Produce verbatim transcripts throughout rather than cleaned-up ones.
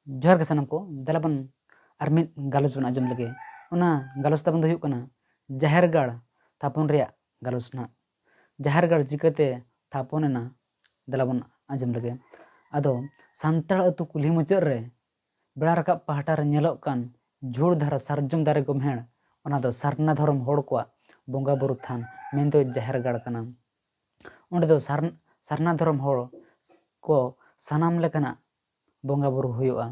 ᱡᱚᱦᱟᱨ ᱜᱮ ᱥᱟᱱᱟᱢ ᱠᱚ, ᱫᱮᱞᱟ ᱵᱚᱱ ᱟᱨ ᱢᱤᱫ ᱜᱟᱞᱚᱪ ᱵᱚᱱ ᱟᱸᱡᱚᱢ ᱞᱮᱜᱮ᱾ ᱚᱱᱟ ᱜᱟᱞᱚᱪ ᱛᱟᱵᱚᱱ ᱫᱚ ᱦᱩᱭᱩᱜ ᱠᱟᱱᱟ ᱡᱟᱦᱮᱨ ᱜᱟᱲ ᱛᱷᱟᱯᱚᱱ ᱨᱮᱭᱟᱜ ᱜᱟᱞᱚᱪ ᱱᱟᱦᱟᱜ᱾ ᱡᱟᱦᱮᱨ ᱜᱟᱲ ᱪᱤᱠᱟᱹᱛᱮ ᱛᱷᱟᱯᱚᱱ ᱮᱱᱟ, ᱫᱮᱞᱟ ᱵᱚᱱ ᱟᱸᱡᱚᱢ ᱞᱮᱜᱮ᱾ ᱟᱫᱚ ᱥᱟᱱᱛᱟᱲ ᱟᱹᱛᱩ ᱠᱩᱞᱦᱤ ᱢᱩᱪᱟᱹᱫ ᱨᱮ ᱵᱮᱲᱟ ᱨᱟᱠᱟᱵ ᱯᱟᱦᱴᱟ ᱨᱮ ᱧᱮᱞᱚᱜ ᱠᱟᱱ ᱡᱷᱩᱲ ᱫᱷᱟᱨᱟ ᱥᱟᱨᱡᱚᱢ ᱫᱟᱨᱮ ᱜᱚᱢᱦᱮᱲ, ᱚᱱᱟ ᱫᱚ ᱥᱟᱨᱱᱟ ᱫᱷᱚᱨᱚᱢ ᱦᱚᱲ ᱠᱚᱣᱟᱜ ᱵᱚᱸᱜᱟ ᱵᱩᱨᱩ ᱛᱷᱟᱱ, ᱢᱮᱱᱫᱚ ᱡᱟᱦᱮᱨ ᱜᱟᱲ ᱠᱟᱱᱟ᱾ ᱚᱸᱰᱮ ᱫᱚ ᱥᱟᱨ-, ᱥᱟᱨᱱᱟ ᱫᱷᱚᱨᱚᱢ ᱦᱚᱲ ᱠᱚ ᱥᱟᱱᱟᱢ ᱞᱮᱠᱟᱱᱟᱜ ᱵᱚᱸᱜᱟ ᱵᱩᱨᱩ ᱦᱩᱭᱩᱜᱼᱟ᱾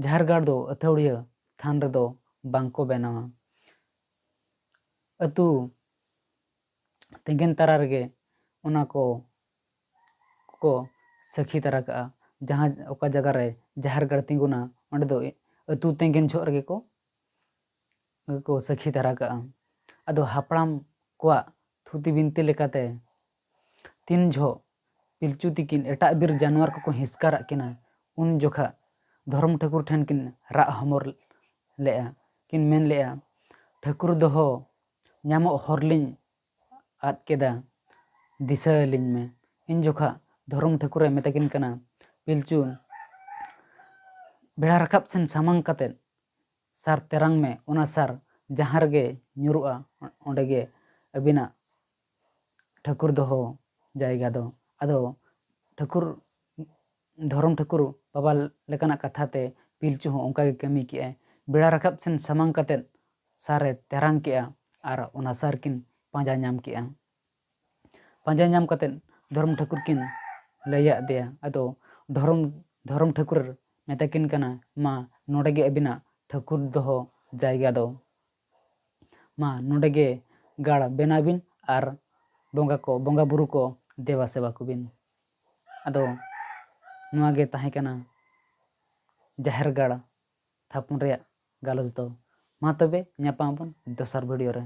ᱡᱟᱦᱮᱨ ᱜᱟᱲ ᱫᱚ ᱟᱹᱛᱷᱟᱹᱣᱲᱤᱭᱟᱹ ᱛᱷᱟᱱ ᱨᱮᱫᱚ ᱵᱟᱝ ᱠᱚ ᱵᱮᱱᱟᱣᱟ᱾ ᱟᱹᱛᱩ ᱛᱮᱸᱜᱮᱱ ᱛᱟᱨᱟ ᱨᱮᱜᱮ ᱚᱱᱟ ᱠᱚ, ᱠᱚ ᱥᱟᱹᱠᱷᱤ ᱛᱟᱨᱟ ᱠᱟᱜᱼᱟ᱾ ᱡᱟᱦᱟᱸ, ᱚᱠᱟ ᱡᱟᱭᱜᱟ ᱨᱮ ᱡᱟᱦᱮᱨ ᱜᱟᱲ ᱛᱤᱸᱜᱩᱱᱟ, ᱚᱸᱰᱮ ᱫᱚ ᱟᱹᱛᱩ ᱛᱮᱸᱜᱮᱱ ᱡᱚᱦᱚᱜ ᱨᱮᱜᱮ ᱠᱚ, ᱠᱚ ᱥᱟᱹᱠᱷᱤ ᱛᱟᱨᱟ ᱠᱟᱜᱼᱟ᱾ ᱟᱫᱚ ᱦᱟᱯᱲᱟᱢ ᱠᱚᱣᱟᱜ ᱛᱷᱩᱛᱤ ᱵᱤᱱᱛᱤ ᱞᱮᱠᱟᱛᱮ, ᱛᱤᱱ ᱡᱚᱦᱚᱜ ᱯᱤᱞᱪᱩ ᱛᱤᱠᱤᱱ ᱮᱴᱟᱜ ᱵᱤᱨ ᱡᱟᱱᱣᱟᱨ ᱠᱚᱠᱚ ᱦᱤᱥᱠᱟᱨᱟᱜ ᱠᱤᱱᱟ, ᱩᱱ ᱡᱚᱠᱷᱟ ᱫᱷᱚᱨᱚᱢ ᱴᱷᱟᱹᱠᱩᱨ ᱴᱷᱮᱱ ᱠᱤᱱ ᱨᱟᱜ ᱦᱚᱢᱚᱨ ᱞᱮᱫᱼᱟ᱾ ᱠᱤᱱ ᱢᱮᱱ ᱞᱮᱫᱼᱟ, "ᱴᱷᱟᱹᱠᱩᱨ ᱫᱚᱦᱚ ᱧᱟᱢᱚᱜ ᱦᱚᱨ ᱞᱤᱧ ᱟᱫ ᱠᱮᱫᱟ, ᱫᱤᱥᱟᱹ ᱟᱹᱞᱤᱧ ᱢᱮ᱾" ᱤᱱ ᱡᱚᱠᱷᱟ ᱫᱷᱚᱨᱚᱢ ᱴᱷᱟᱹᱠᱩᱨᱮ ᱢᱮᱛᱟ ᱠᱤᱱ ᱠᱟᱱᱟ, "ᱯᱤᱞᱪᱩ, ᱵᱮᱲᱟ ᱨᱟᱠᱟᱵ ᱥᱮᱱ ᱥᱟᱢᱟᱝ ᱠᱟᱛᱮᱫ ᱥᱟᱨ ᱛᱮᱨᱟᱝ ᱢᱮ, ᱚᱱᱟ ᱥᱟᱨ ᱡᱟᱦᱟᱸ ᱨᱮᱜᱮ ᱧᱩᱨᱩᱜᱼᱟ, ᱚᱸᱰᱮ ᱜᱮ ᱟᱹᱵᱤᱱᱟᱜ ᱴᱷᱟᱹᱠᱩᱨ ᱫᱚᱦᱚ ᱡᱟᱭᱜᱟ ᱫᱚ᱾" ᱟᱫᱚ ᱴᱷᱟᱹᱠᱩᱨ, ᱫᱷᱚᱨᱚᱢ ᱴᱷᱟᱹᱠᱩᱨ ᱵᱟᱵᱟ ᱞᱮᱠᱟᱱᱟᱜ ᱠᱟᱛᱷᱟ ᱛᱮ ᱯᱤᱞᱪᱩ ᱦᱚᱸ ᱚᱱᱠᱟ ᱜᱮ ᱠᱟᱹᱢᱤ ᱠᱮᱜᱼᱟᱭ᱾ ᱵᱮᱲᱟ ᱨᱟᱠᱟᱵ ᱥᱮᱱ ᱥᱟᱢᱟᱝ ᱠᱟᱛᱮᱫ ᱥᱟᱨᱮ ᱛᱮᱨᱟᱝ ᱠᱮᱜᱼᱟ ᱟᱨ ᱚᱱᱟ ᱥᱟᱨ ᱠᱤᱱ ᱯᱟᱸᱡᱟ ᱧᱟᱢ ᱠᱮᱜᱼᱟ᱾ ᱯᱟᱸᱡᱟ ᱧᱟᱢ ᱠᱟᱛᱮᱫ ᱫᱷᱚᱨᱚᱢ ᱴᱷᱟᱹᱠᱩᱨ ᱠᱤᱱ ᱞᱟᱹᱭᱟᱫ ᱫᱮᱭᱟ᱾ ᱟᱫᱚ ᱫᱷᱚᱨᱚᱢ, ᱫᱷᱚᱨᱚᱢ ᱴᱷᱟᱹᱠᱩᱨ ᱢᱮᱛᱟ ᱠᱤᱱ ᱠᱟᱱᱟ, "ᱢᱟ, ᱱᱚᱰᱮ ᱜᱮ ᱟᱹᱵᱤᱱᱟᱜ ᱴᱷᱟᱹᱠᱩᱨ ᱫᱚᱦᱚ ᱡᱟᱭᱜᱟ ᱫᱚ᱾ ᱢᱟ, ᱱᱚᱰᱮ ᱜᱮ ᱜᱟᱲ ᱵᱮᱱᱟᱣ ᱵᱤᱱ ᱟᱨ ᱵᱚᱸᱜᱟ ᱠᱚ, ᱵᱚᱸᱜᱟ ᱵᱩᱨᱩ ᱠᱚ ᱫᱮᱵᱟ ᱥᱮᱵᱟ ᱠᱚᱵᱤᱱ᱾" ᱟᱫᱚ ᱱᱚᱣᱟ ᱜᱮ ᱛᱟᱦᱮᱸ ᱠᱟᱱᱟ ᱡᱟᱦᱮᱨ ᱜᱟᱲ ᱛᱷᱟᱯᱚᱱ ᱨᱮᱭᱟᱜ ᱜᱟᱞᱚᱪ ᱫᱚ᱾ ᱢᱟ ᱛᱚᱵᱮ ᱧᱟᱯᱟᱢ ᱟᱵᱚᱱ ᱫᱚᱥᱟᱨ video ᱨᱮ᱾